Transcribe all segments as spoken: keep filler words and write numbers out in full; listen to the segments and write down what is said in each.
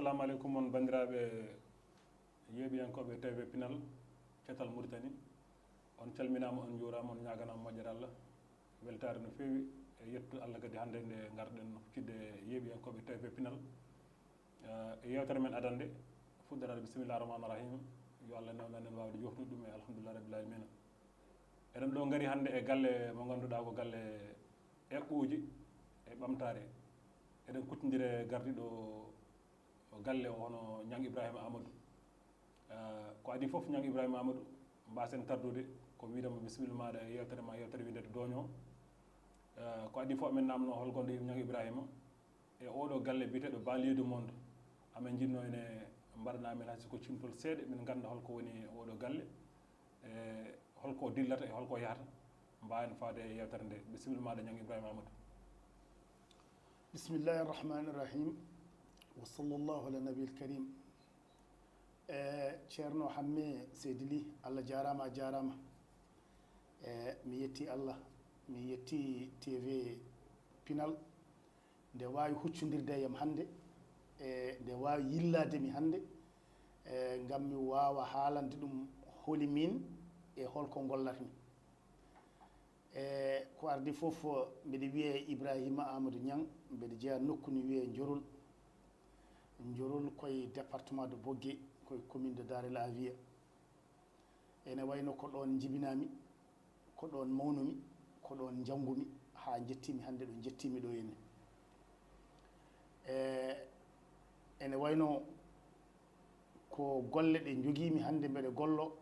Assalamu aleykum, on banndiraaɓe yeeɓiyankooɓe T V Pinal, Catal Mauritanie. On calminaama, on njuuraama, on ñaaganaama moƴƴere Allah. Weltaare no feewi e yettu Allah kadi hannde nde ngarɗen huccitde yeeɓiyankooɓe T V Pinal. Eh, e yeewtere men adannde, fuɗɗoraade bisimillahi rahmaani rahim. Yo Allah newnan en waawde joofnude ɗum e alhamdulillahi rabbil alamina. Eɗen ɗo ngari hannde e galle mo ngannduɗaa ko galle eɓɓooji e ɓamtaare. Eɗen kuccondire gardiiɗo galle o hono Ñang Ibrahima Amadou. Eh, ko adii fof Ñang Ibrahima Amadou, mbaasen tardude ko wiide mo bisimilla maaɗa e yeewtere ma, yeewtere wiyetee Dooño. Eh, ko adii fof amen naamno hol gonɗo Ñang Ibrahima e oɗo galle biyeteeɗo Banlieue du Monde. Amen njiɗno ene mbaɗana amen hay so ko cimtol seeɗa, min ngannda hol ko woni oɗo galle, e hol ko dillata e hol ko yahata. Mbaawen faade e yeewtere nde. Bisimilla maaɗa Ñang Ibrahima Amadou. Bismillahi rahmani rahim. Wa sallallahu ala nabil karim. E Ceerno Hamme Seydi Ly, Allah jaaraama, a jaaraama. E mi yetti Allah, mi yetti T V Pinal, nde waawi huccondirde e am hannde, e nde waawi yillaade mi hannde, e ngam mi waawa haalande ɗum holi min e hol ko ngollatmi. E ko ardii fof, mbeɗa wiyee Ibrahima Amadou Ñang, mbeɗa jeyaa nokku no wiyee Njorol. Njorol koye département de Bogué, koye commune de Darel Aviya. Ene wayno ko ɗoon njibinaami, ko ɗoon mawnumi, ko ɗoon njanngumi haa njettiimi hannde ɗo njettiimi ɗo henne. E ene wayno ko golle ɗe njogiimi hannde mbeɗa gollo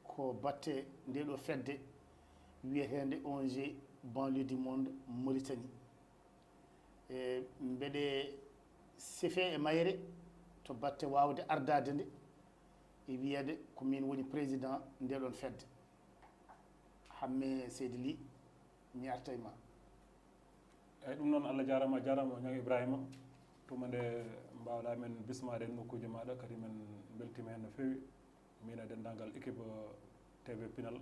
ko batte nde ɗo fedde wiyeteende O N G Banlieue du Monde Mauritanie. E mbeɗe sifee e mayre to batte waawde ardaade nde e wiyeede ko miin woni président nde ɗoon fedde. Hamme Seydi Ly, mi arta e ma. Eeyi, ɗum noon, Allah jaaraama, a jaaraama Ñang Ibrahima. Tuma nde mbaawɗaa men bismaade e nokkuuji maaɗa, kadi men mbeltiima heen no feewi. Miin e denndaangal équipe T V Pinal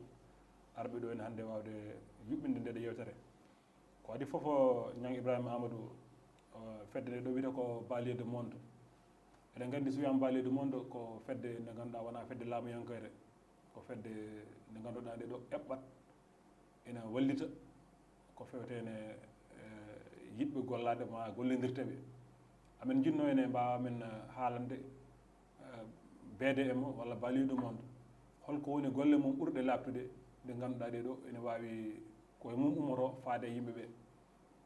arɓe ɗo henne hannde waawde yuɓɓinde ndeɗo yeewtere. Ko adii fof, Ñang Ibrahima Amadou, eh, fedde nde ɗo wiyetee ko Banlieue du Monde. Eɗen nganndi so wiyaama Banlieue du Monde ko fedde nde ngannduɗaa wonaa fedde laamuyankoyre. Ko fedde nde ngannduɗaa nde ɗo eɓɓat ina wallita ko fewte ene, eh, yiɗɓe gollaade ma gollindirte ɓe. Amen njiɗno ene mbaawa men, eh, haalande, eh, B D M walla Banlieue du Monde. Hol ko woni golle mum ɓurɗe laaɓtude ɗe ngannduɗaa ɗe ɗo ene waawi ko e mum ummoto faade e yimɓe ɓe?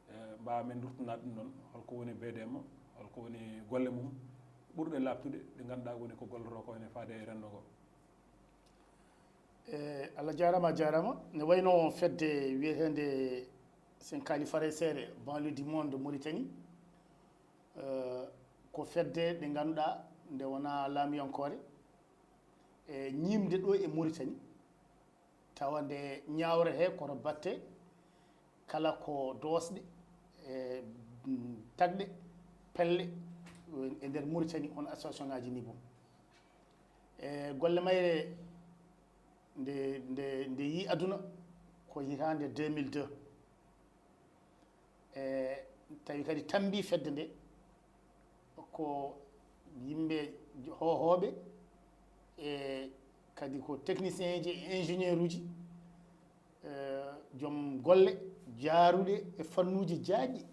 Eh, mbaawa men ruttanaade ɗum ɗoon, hol ko woni B D M, hol ko woni golle mum ɓurɗe laaɓtude ɗe ngannduɗaa woni ko gollotoo ko ene faade e renndo ngo? E Allah jaaraama, a jaaraama. Ne wayno fedde wiyeteende Sen Kaali Farayseere Banlieue du Monde Mauritanie, eh, ko fedde nde ngannduɗaa nde wonaa laamuyankoore, e ñiiɓde ɗo e Mauritanie, tawa nde ñaawretee ko to batte kala ko doosɗe, e, mm, tagɗe, pelle, e nder Mauritanie, on association ngaji ni boom. E golle mayre nde, nde, nde yii aduna ko hitaande deux mille deux. E tawi kadi tammbii fedde nde ko yimɓe hoohooɓe, e kadi ko technicien ji e ingénieur uji, e joom golle jaaruɗe e fannuuji jaajɗi,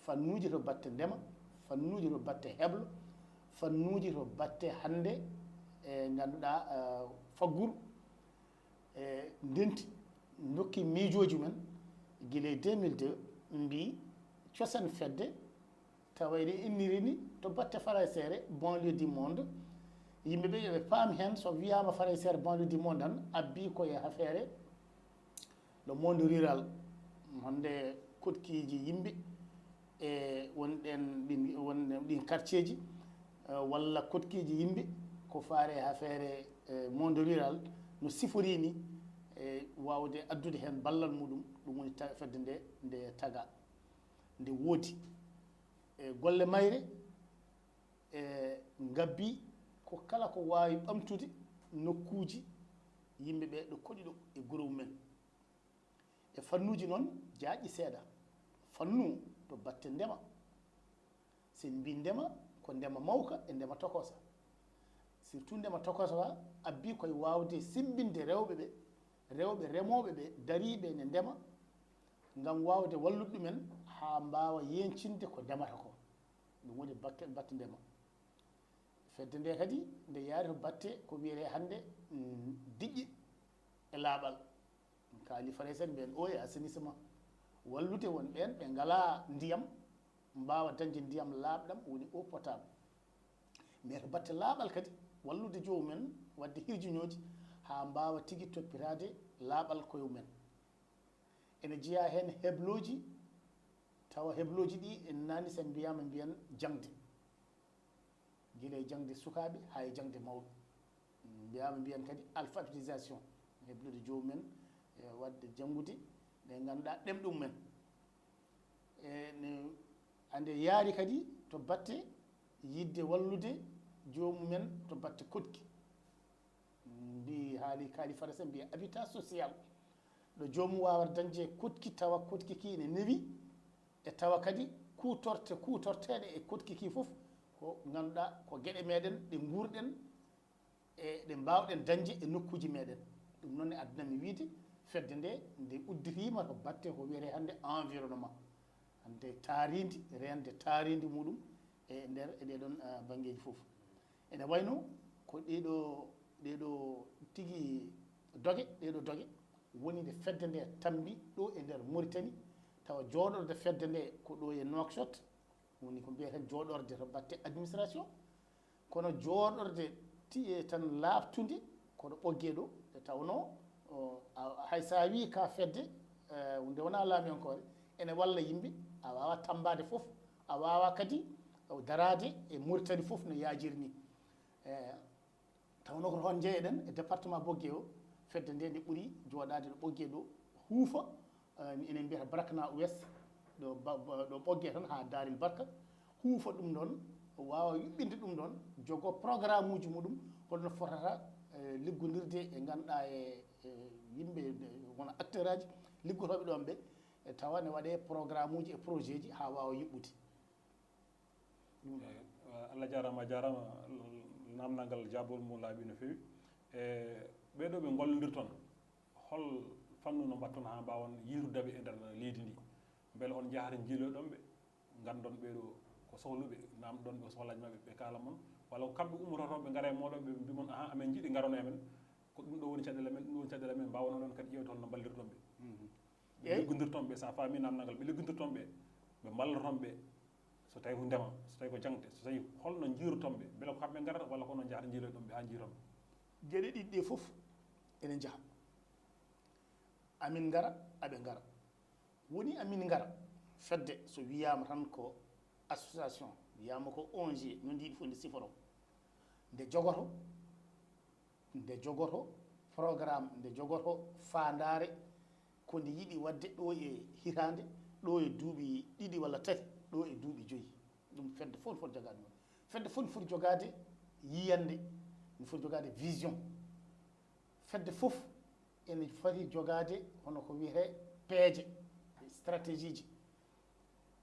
fannuuji to batte ndema, fannuuji to batte heblo, fannuuji to batte hannde e ngannduɗaa, e fagguru, e ndenti, ndokki miijooji men gila e deux mille deux, mbii cosen fedde, tawa eɗen inniri ni to batte Farayseere Banlieue du Monde. Yimɓe ɓe yoɓe paam heen, so wiyaama Farayseere Banlieue du Monde tan, abbii ko e affaire le monde rural, hannde koɗkiiji yimɓe e wonɗen ɗin, wonɗen ɗin quartier ji, eh, walla koɗkiiji yimɓe ko faare e affaire, eh, monde rural no siforii ni, e waawde addude heen ballal muɗum, ɗum woni ta-, fedde nde, nde tagaa, nde woodi. E golle mayre, e ngabbii ko kala ko waawi ɓamtude nokkuuji yimɓe ɓe ɗo koɗi ɗo e groupe men. E fannuuji noon jaajɗi seeɗa. Fannu to batte ndema. So en mbii ndema, ko Ndema mawka e ndema tokosa. Surtout ndema tokosa wa abbi koye waawde simbinde rewɓe ɓe, rewɓe remooɓe ɓe dariiɓe ne ndema, ngam waawde wallude ɗumen haa mbaawa yeñcinde ko ndemata ko. Ɗum woni batte, batte ndema. Fedde nde kadi nde yaari to batte ko wiyetee hannde, mm, diƴƴe e laaɓal. Kaali Farayse en mbiyen eau et assainissement. Wallude won ɓeen ɓe ngalaa ndiyam, mbaawa dañde ndiyam laaɓɗam, woni eau potable. Mais to batte laaɓal kadi, wallude joomum en waɗde hirjiñooji haa mbaawa tigi toppitaade laaɓal koye mum en. Ene jeyaa heen heblooji, tawa heblooji ɗi en nani so mbiyaama mbiyen jaŋde. Gila e jaŋde sukaaɓe haa e jaŋde mawɓe. Mbiyaama mbiyen kadi alphabétisation, heblude joomum en e waɗde janngude ɗe ngannduɗaa ɗemɗe mum en. E ne, ande yaari kadi to batte yiɗde wallude joomum en to batte koɗki. Mbi haali, kaali Farayse mbiya habitat social. Ɗo joomum waawata dañde koɗki tawa koɗki ki ne newi, e tawa kadi kuutorte, kuutorteeɗe e koɗki ki fof ko ngannduɗaa ko geɗe meɗen ɗe nguurɗen e ɗe mbaawɗen dañde e nokkuuji meɗen. Ɗum noon ne addana mi wiyde fedde nde, nde udditiima to batte ko wiyetee hannde environnement. Hannde taarindi, reende taarindi muɗum e nder e ɗee ɗoon, ah, banngeeji fof. Ene wayno ko ɗee ɗoo, ɗee ɗoo tigi doge, ɗee ɗoo doge woni nde fedde nde tambi ɗo e nder Mauritanie, tawa jooɗorde fedde nde ko ɗo e Nouakchott, woni ko mbiyeten jooɗorde to batte administration, kono jooɗorde ti-, e tan laaɓtunde ko ɗo Ɓoggee ɗo, nde tawnoo, o, a, hay so a wii ka fedde, eh, nde wonaa laamiyankoore, ene walla yimɓe, a waawaa tammbaade fof, a waawaa kadi daraade e Mauritanie fof no yaajiri ni. Eh, tawnoo ko toon njeyeɗen e département Ɓoggee o, fedde nde nde ɓuri jooɗaade ɗo Ɓoggee ɗo, huufa, eh, enen mbiyata Barakna Ouest, ɗo ba-, ba-, ɗo Ɓoggee tan haa Daaril Barka, huufa ɗum ɗoon, waawa yuɓɓinde ɗum ɗoon, jogoo programme uji muɗum, holno fotata, eh, liggondirde e ngannduɗaa e, e yimɓe, e won acteur aji liggotooɓe ɗoon ɓe, e tawa ne waɗee programme uji e projet ji haa waawa yuɓɓude. Ɗum ɗoon. Eh, Allah jaaraama, a jaaraama, naamnal ngal jaabol mum laaɓi no feewi. E ɓee ɗoo ɓe ngollondirton, hol fannu no mbaɗton haa mbaawon yiyrude ɓe e nder leydi ndi? Mbele on njahata njiiloyɗon ɓe, nganndon ɓee ɗoo ko sohluɓe, naamndoɗon ɓe sohlaaji maɓɓe, ɓe kaala mon? Walla ko kamɓe ummotoo toon, ɓe ngara e mooɗon, ɓe mbi mon, "Ahan, amen njiɗi, ngaron e amen"? Ko ɗum ɗo woni caɗeele amen, ɗum ɗo woni caɗeele amen, mbaawon onon kadi ƴeewde hol no mballirton ɓe. Mhm. Ɓe Eey. Liggondirton ɓe, so a faami naamnal ngal, ɓe liggondirton ɓe, ɓe mballirton ɓe, so tawi ko ndema, so tawi ko jaŋde, so tawi holno njiiroton ɓe, mbele ko kamɓe ngarata walla ko onon njahata njiiloyɗon ɓe haa njiiron ɓe? Geɗe ɗiɗi ɗe fof ene njaha. Amin ngara, aɓe ngara. Woni amin ngara, fedde so wiyaama tan ko association, wiyaama ko O N G, no ndi fof ndi siforoo. Nde jogoto, nde jogoto programme, nde jogoto faandaare, ko nde yiɗi waɗde ɗo e hitaande, ɗo e duuɓi ɗiɗi walla tati, ɗo e duuɓi joyi. Ɗum fedde fof no foti jogaade ɗum. Fedde fof no foti jogaade yiyannde, no foti jogaade vision. Fedde fof ene foti jogaade hono ko wiyetee peeje, stratégie ji.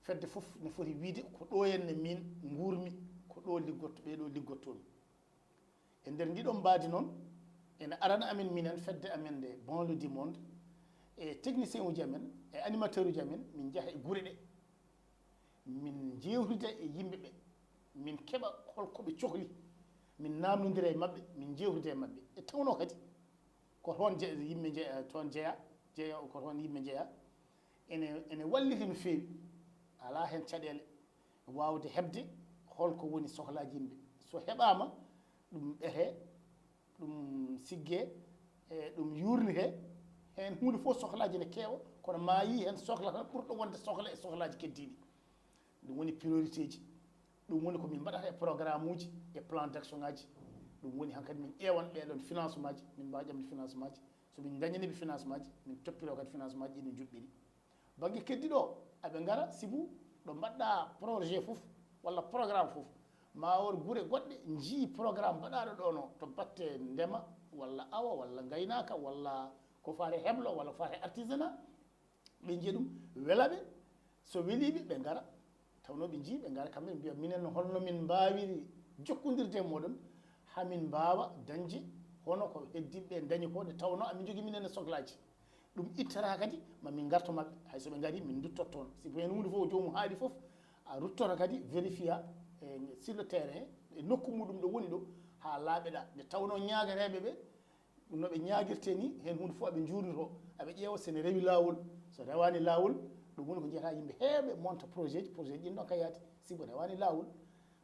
Fedde fof ne foti wiyde ko ɗo henne min nguurmi, ko ɗo liggotto, ɓee ɗo liggottomi. E nder ndiɗon mbaadi noon, ene arana amen minen fedde amen nde Banlieue du Monde, e technicien uji amen, e animateur uji amen, min njaha e gure ɗe. Min njeewtida e yimɓe ɓe, min keɓa hol ko ɓe cohli, min naamnondira e maɓɓe, min njeewtida e maɓɓe. E tawnoo kadi ko toon je-, yimɓe njeya, toon jeya, jeya, ko toon yimɓe njeya. Ene, ene walliti no feewi, alaa heen caɗeele, waawde heɓde hol ko woni sohlaaji yimɓe. So heɓaama, ɗum ɓetee, ɗum siggee, e ɗum yuurnitee. Heen huunde fof sohlaaji ne keewa, kono ma yii heen sohla tan ɓurɗo wonde sohla e sohlaaji keddiiɗi. Ɗum woni priorité ji. Ɗum woni ko min mbaɗata e programme uji, e plan d'action ngaji. Ɗum woni hankadi min ƴeewan ɓee ɗoon financement ji, min mbaawa ƴamde financement ji. So min ndañanii ɓe financement ji, min toppitoo kadi financement ji ɗi no njuɓɓiri. Bannge keddiiɗo o, aɓe ngara sibu ɗo mbaɗɗa projet fof walla programme fof, ma won gure goɗɗe njii programme mbaɗaaɗo ɗo no to batte ndema walla awo walla ngaynaaka walla ko faati heblo walla ko faati artisanat, ɓe njiya ɗum wela ɓe, so welii ɓe, ɓe ngara Tawnoo ɓe njii, ɓe ngara kamɓe, ɓe mbiya minen no, holno min mbaawiri jokkondirde e mooɗon haa min mbaawa dañde hono ko heddiiɓe ɓe ndañi ko, nde tawnoo amin njogii minen e soklaaji. Ɗum ittata kadi, ma min ngarto maɓɓe, hay so ɓe ngarii, min nduttoto toon. Si ko heen huunde fof ko joomum haali fof, a ruttoto kadi vérifier, e, sur le terrain, e nokku muɗum ɗo woni ɗo, haa laaɓeɗaa. Nde tawnoo ñaagareeɓe ɓe, no ɓe ñaagirtee nii, heen huunde fof aɓe njuurnitoo, aɓe ƴeewa so ene rewi laawol. So rewaani laawol, ɗum woni ko njiyata yimɓe heewɓe monta projet ji, projet ji ɗin ɗon ka yaade, sibu rewaani laawol.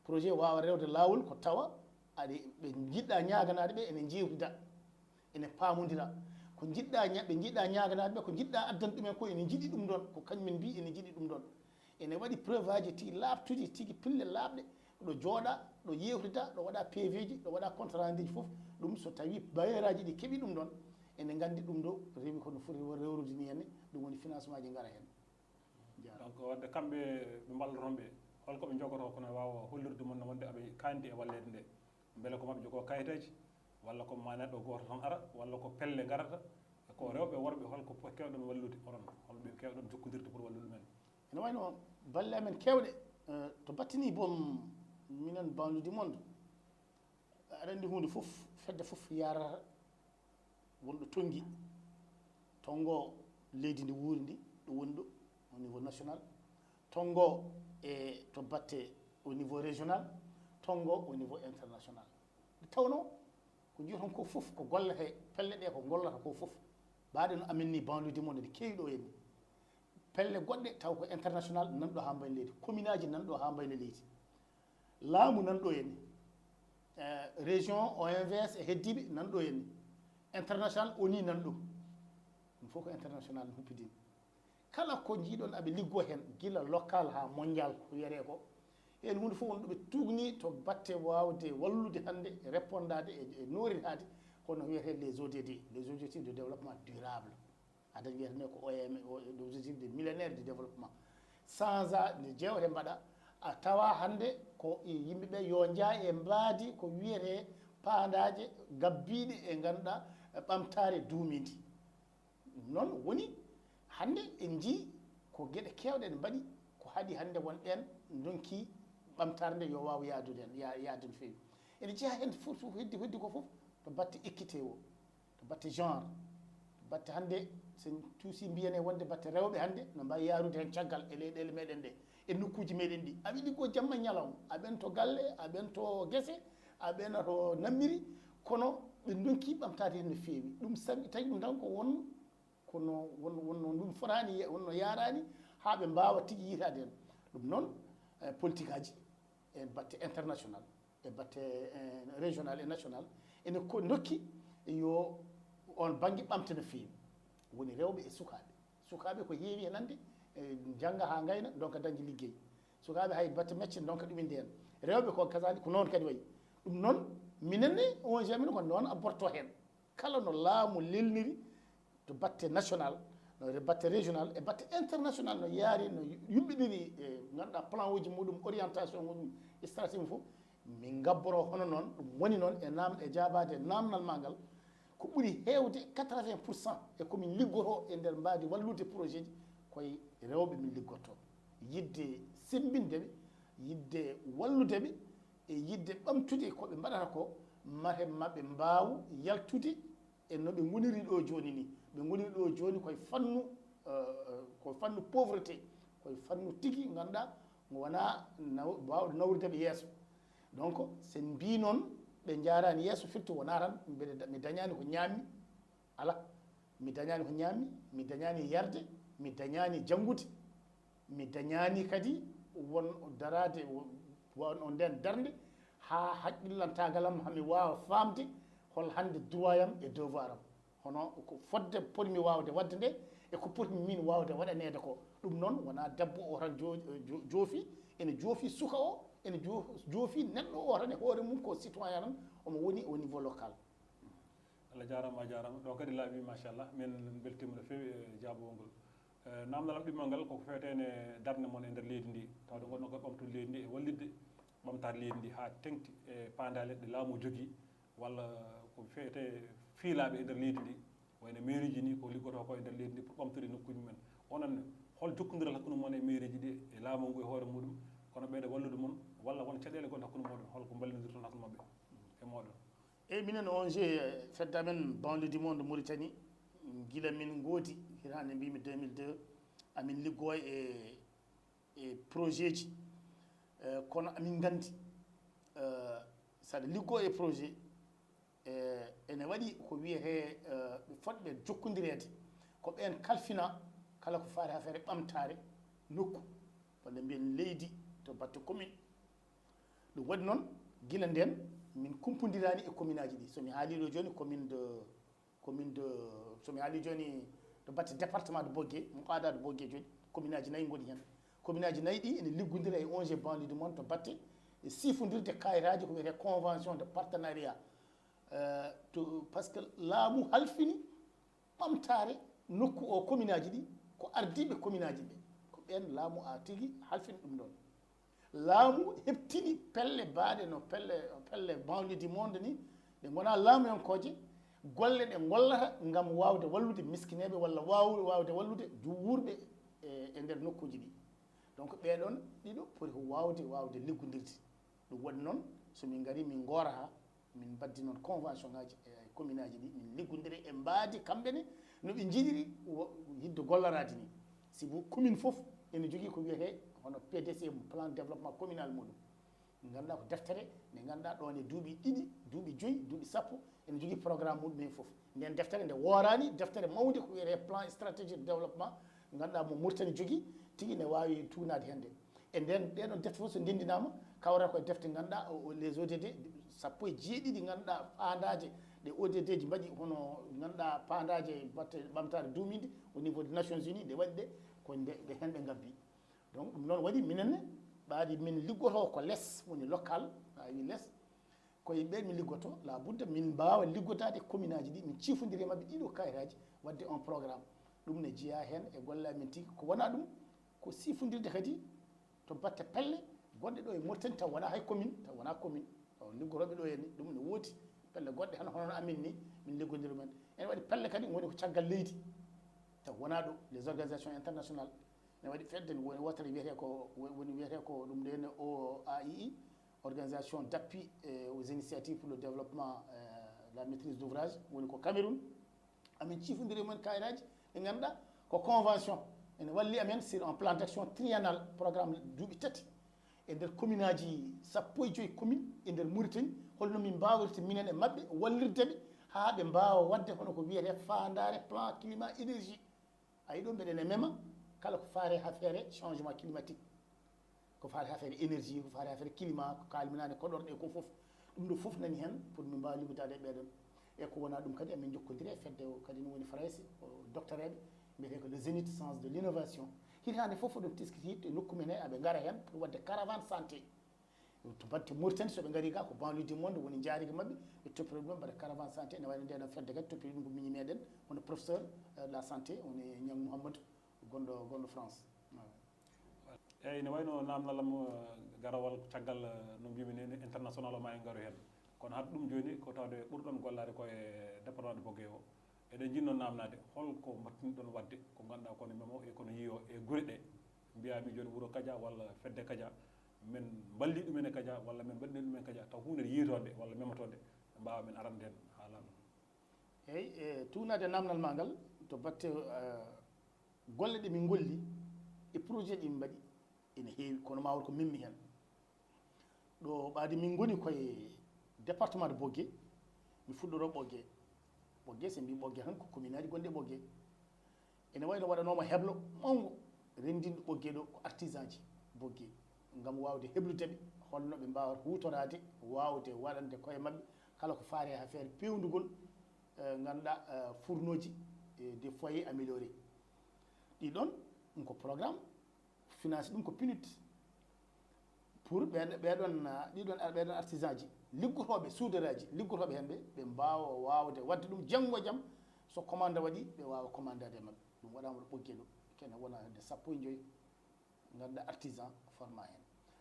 Projet waawa rewde laawol ko tawa aɗa, ɓe njiɗɗaa ñaaganaade ɓe ene njeewtida, ene paamondira. Ko njiɗɗaa ña-, ɓe njiɗɗaa ñaaganaade ɓe, ko njiɗɗaa addande ɗumen ko ene njiɗi ɗum ɗon, ko kañum en mbii ene njiɗi ɗum ɗon. Ene waɗi preuve aji tigi laaɓtuɗi tigi, pille laaɓɗe, ɗo jooɗaa, ɗo yeewtidaa, ɗo waɗaa P V ji, ɗo waɗaa compte rendu ji fof. Ɗum so tawii bailleur aji ɗi keɓii ɗum ɗon, ene nganndi ɗum ɗo rewi ko no foti rewrude nii henne, ɗum woni financement ji ngara heen. Jaaraama. Donc, wadde kamɓe ɓe mballoton ɓe, holko ɓe njogotoo kono waawa hollirde mon wonde aɓe kaandi e walleede nde? Mbele ko maɓe jogoo kayitaaji, walla ko ma neɗɗo gooto tan ara, walla ko pelle ngarata, e ko rewɓe, worɓe, holko po-, keewɗon wallude onon, holɓe keewɗon jokkondirde pour wallude ɗumen? Ene wayno balle amen keewɗe, eh, to batte nii, boom, minen Banlieue du Monde, aɗa anndi huunde fof, fedde fof yarata wonɗo tonngi, tonngo leydi ndi wuuri ndi, ɗo woni ɗo, au niveau national, tonngo e to batte au niveau régional, tonngo au niveau international. Nde tawnoo ko njiyaton ko fof ko gollete, pelle ɗe ko ngollata ko fof. Mbaɗen no amen ni, Banlieue du Monde ene keewi ɗo henne. Pelle goɗɗe taw ko international nan ɗo haa mbayna leydi, commune aji nan ɗo haa mbayna leydi, laamu nan ɗo henne, eh, région, O M V S e heddiiɓe nan ɗo henne, international, O N U nan ɗo. Ɗum fof ko international no humpidini. Kala ko njiiɗon aɓe liggoo heen, gila local haa mondial, ko wiyetee ko. Heen huunde fof won ɗo ɓe tuugni to batte waawde wallude hannde, répondaade e, e nooritaade, kono wiyetee les O D D, les objectifs de développement durable. Adan wiyetee ko O M, o, les objectifs de millénaire de développement. Sansa nde jeewte mbaɗa, a tawa hannde ko e yimɓe ɓe yo njaa e mbaadi ko wiyetee paandaaje gabbiiɗe e ngannduɗaa ɓamtaare duumiindi. Ɗum noon woni, hannde en njii ko geɗe keewɗe ne mbaɗi, ko haɗi hannde won ɓeen ndonki ɓamtaare nde yo waaw yaadude heen, ya-, yaade no feewi. Ene jeyaa heen fof, fof heddi, heddi ko fof to batte équité o, to batte genre, to batte hannde so en tuusi mbiyane wonde batte rewɓe hannde no mbaawi yaarude heen caggal e leyɗeele meɗen ɗe, e nokkuuji meɗen ɗi. Aɓe liggoo jamma e ñalawma, aɓen to galle, aɓen to gese, aɓen to nammiri, kono ɓe ndonki ɓamtaade heen no feewi. Ɗum sabi, tawi ɗum tan ko won, kono won, wonno ɗum fotaani ye-, wonno yaaraani haa ɓe mbaawa tigi yiytaade heen. Ɗum noon, eh, politique aji e batte international, e batte, eh, régional e national, ene ko ndokki yo oon bannge ɓamte no feewi. Woni rewɓe e sukaaɓe. Sukaaɓe ko heewi e nande, eh, njannga haa ngayna, ndonka dañde liggey. Sukaaɓe hay batte mecce ndonka ɗum inde heen. Rewɓe ko kazaalika ko noon kadi wayi. Ɗum noon, minen ne, O N G amen ko noon abborto heen. Kala no laamu lelniri to batte national, no batte régional, e batte international, no yaari, no yumɓiniri, e ngannduɗaa plan uji muɗum, orientation muɗum, stratégie mum fof, min ngabboro hono noon, ɗum woni noon e naam-, e jaabaade naamnal maa ngal, ko ɓuri heewde quatre-vingts pour cent e ko min liggotoo e nder mbaadi wallude projet ji, koye rewɓe min liggotoo. Yiɗde semmbinde ɓe, yiɗde wallude ɓe, e yiɗde ɓamtude ko ɓe mbaɗata ko, mate maɓɓe mbaaw yaltude e no ɓe ngoniri ɗo jooni ni. Ɓe ngoniri ɗo jooni koye fannu, eh, koye fannu pauvreté, koye fannu tigi ngannduɗaa mo wonaa naw-, waawde nawrude ɓe yeeso. Donc, so en mbii noon ɓe njaaraani yeeso, firti wonaa tan mbeɗa da-, mi dañaani ko ñaammi, alaa. Mi dañaani ko ñaammi, mi dañaani yarde, mi dañaani janngude, mi dañaani kadi won daraade, won on nden darnde haa haqqillantaagal am, haa mi waawa faamde hol hannde droit am e devoir am. Hono ko fodde potmi waawde waɗde nde e ko potmi min waawde waɗaneede ko. Ɗum noon wonaa debbo o tan jo-, jo-, joofi, ene joofi suka o, ene jo-, joofi neɗɗo o tan e hoore mum ko citoyen tan, omo woni au niveau local. Allah jaaraama, a jaaraama. Ɗo kadi laaɓi, machallah. Min mbeltiima no feewi e jaabawol ngol. Eh, naamndal am ɗimmal ngal koko feeteene darnde mon e nder leydi ndi. Tawde ngonɗon ko ɓamtude leydi ndi e wallitde ɓamtaare leydi ndi haa teŋti e paandaale ɗe laamu o jogii, walla ko feete fiilaaɓe e nder leydi ndi, wayno mairie ji ni, ko liggotoo ko e nder leydi ndi pour ɓamtude nokkuuji mumen. Onon ne, hol jokkondiral hakkunde mon e mairie ji ɗi e laamu ngu e hoore muɗum, kono ɓeyda wallude mon, walla won caɗeele gonɗe hakkunde mooɗon, holko mballondirton hakkunde maɓɓe e mooɗon? Eyi, minen O N G, fedde amen Banlieue du Monde Mauritanie, gila min ngoodi, hitaande mbimi deux mille deux, amin liggoo e e projet ji. Eh, kono amin nganndi, eh, saɗa liggoo e projet, eh, ene waɗi ko wiyetee, eh, ɓe fotɓe jokkondireede, ko ɓeen kalfina kala ko faati affaire ɓamtaare nokku, walla mbiyen leydi, to batte commune. Ɗum waɗi noon, gila ndeen min kumpondiraani e commune aji ɗi. So mi haalii ɗo jooni, commune de commune de, so mi haalii jooni, to batte département de Bogué, mo aada de Bogué jooni, commune aji nayi ngoni heen. Commune aji nayi ɗi ene liggondira e O N G Banlieue du Monde to batte e siifondirde kayitaaji ko wiyetee convention de partenariat. Eh, to, par ce que laamu halfini ɓamtaare nokku o commune aji ɗi, ko ardiiɓe commune aji ɓe, ko ɓeen laamu a tigi halfini ɗum ɗoon. Laamu heɓtini pelle baaɗe no pelle, pelle Banlieue du Monde ni, ɗe ngonaa laamuyankooje, golle ɗe ngollata ngam waawde wallude miskineeɓe walla waaw-, waawde wallude ju-, wuurɓe e, e nder nokkuuji ɗi. Donc, ɓee ɗoon ɗiɗo poti ko waawde, waawde liggondirde. Ɗum waɗi noon, so min ngarii, min ngoorataa, min mbaɗdi noon convention ngaaji e commune aji ɗi, min liggondiri e mbaadi kamɓe ne no ɓe njiɗiri wo-, yiɗde golloraade ni. Sibu commune fof ene jogii ko wiyetee hono P D C, plan développement communal muɗum. Ngannduɗaa ko deftere nde ngannduɗaa ɗoon e duuɓi ɗiɗi, duuɓi joyi, duuɓi sappo, ene jogii programme muɗum heen fof. Nden deftere nde wooraani deftere mawnde ko wiyetee plan stratégique de développement, ngannduɗaa mo Mauritanie jogii, tigi ne waawi tuugnaade heen nde. E nden, ɗee ɗoon defte fof so ndenndinaama, kawrata ko e defte ngannduɗaa o, o les O D D, sappo e jeeɗiɗi ngannduɗaa paandaaje ɗe O D D ji mbaɗi, hono ngannduɗaa paandaaje batte ɓamtaare duumiinde au niveau des Nations Unies, ɗe waɗi ɗe, ko nde, ɓe heen ɓe ngabbi. Donc, ɗum noon waɗi minen ne, ɓaadi min liggotoo ko les, woni local, a wi les, ko e ɓeen min liggotoo, la budda min mbaawa liggodaade e commune aji ɗi, min ciifondira e maɓɓe ɗiɗo kayitaaji, waɗde un programme. Ɗum ne jeyaa heen e golle amen tigi. Ko wonaa ɗum, ko siifondirde kadi to batte pelle gonɗe ɗo e Mauritanie, taw wonaa hay commune, taw wonaa commune. Taw liggotooɓe ɗo heen, ɗum ne woodi pelle goɗɗe, hano, hono no amin ni, min liggodiri men. Ene waɗi pelle kadi ngoni ko caggal leydi, taw wonaa ɗo, les organisations internationales. Ene waɗi fedde, woni wootere wiyetee ko, woni wiyetee ko ɗum ɗo heen O A I I, Organisation d'appui, eh, aux initiatives pour le développement, eh, la maîtrise d'ouvrage, woni ko Cameroun. Amin ciifondiri e mumen kayitaaji ɗi ngannduɗaa ko convention. Ene walli amen sur un plan d'action triennal, programme duuɓi tati. E nder commune aji sappo e joyi commune e nder Mauritanie, holno min mbaawirta minen e maɓɓe, wallirde ɓe haa ɓe mbaawa waɗde hono ko wiyetee faandaare plan climat énergie. A yi ɗo mbeɗen e mema kala ko faare affaire changement climatique, ko faare affaire énergie, ko faare affaire climat, ko kaalminaani koɗorɗe ko fof. Ɗum ɗo fof nani heen pour min mbaawa liggodaade e ɓeeɗon. E ko wonaa ɗum kadi, emin njokkondiri e fedde o kadi no woni Farayse, o doctoreeɓe, mbiyetee ko le Zénith Science de l'Innovation. Hitaande fof oɗon teskiti e nokku men he, aɓe ngara heen pour waɗde caravane santé. To batte Mauritanie, so ɓe ngarii ga, ko Banlieue du Monde woni njaarigi maɓɓe, ɓe toppiri ɗum, mbaɗa caravane santé, ene wayno nde ɗon fedde kadi toppiri ɗum ko miñi meɗen, hono professeur, eh, de la santé, woni Niang Mouhamadou, gonɗo, gonɗo France. Eyyi, ne wayno naamnal am, eh, garawal caggal, eh, no mbimi ni, international o ma en ngaru heen. Kono hade ɗum jooni ko tawde ɓurɗon gollaade ko e département de Bogué o. Eɗen njiɗno naamnaade holko mbattinɗon waɗde ko ngannduɗaa kono memo e kono yiyo e gure ɗe. Mbiyaa mi jooni wuro Kaja walla fedde Kaja, min mballii ɗumen e Kaja walla min mbaɗini ɗumen Kaja, taw huunde yiitoonde walla memotoonde, ɓe mbaawa min arande heen haa laaɓa. Eyi, e tuugnaade naamnal maa ngal, to batte, eh, golle ɗe min ngolli e projet ɗi min mbaɗi, ene heewi, kono ma won ko memmi heen. Ɗo ɓaadi min ngoni koye département de Bogué, mi fuɗɗoro Ɓoggee. Ɓoggee, so mbi Ɓoggee tan ko commune aji gonɗi e Ɓoggee. Ene wayno waɗanooma heblo mawngo renndinɗo Ɓoggee ɗo ko artisan ji Ɓoggee, ngam waawde heblude ɓe holno ɓe mbaawata huutoraade, waawde waɗande koye maɓɓe kala ko faare e affaire peewndugol, eh, ngannduɗaa, eh, fourneauji, eh, des foyers améliorés. Ɗi ɗoon, ɗum ko programme, finance ɗum ko PNUD. Pour ɓeeɗo, ɓeeɗon, ah, ɗiɗon, ɓeeɗon artisan ji, liggotooɓe, soudeur aji, liggotooɓe heen ɓe, ɓe mbaawa waawde waɗde ɗum janngo e jam, so commande waɗi, ɓe waawa commandade e maɓɓe. Ɗum waɗaama ɗo Ɓoggee ɗo, kene wona hedde sappo e joyi, ngannduɗaa artisan forma heen.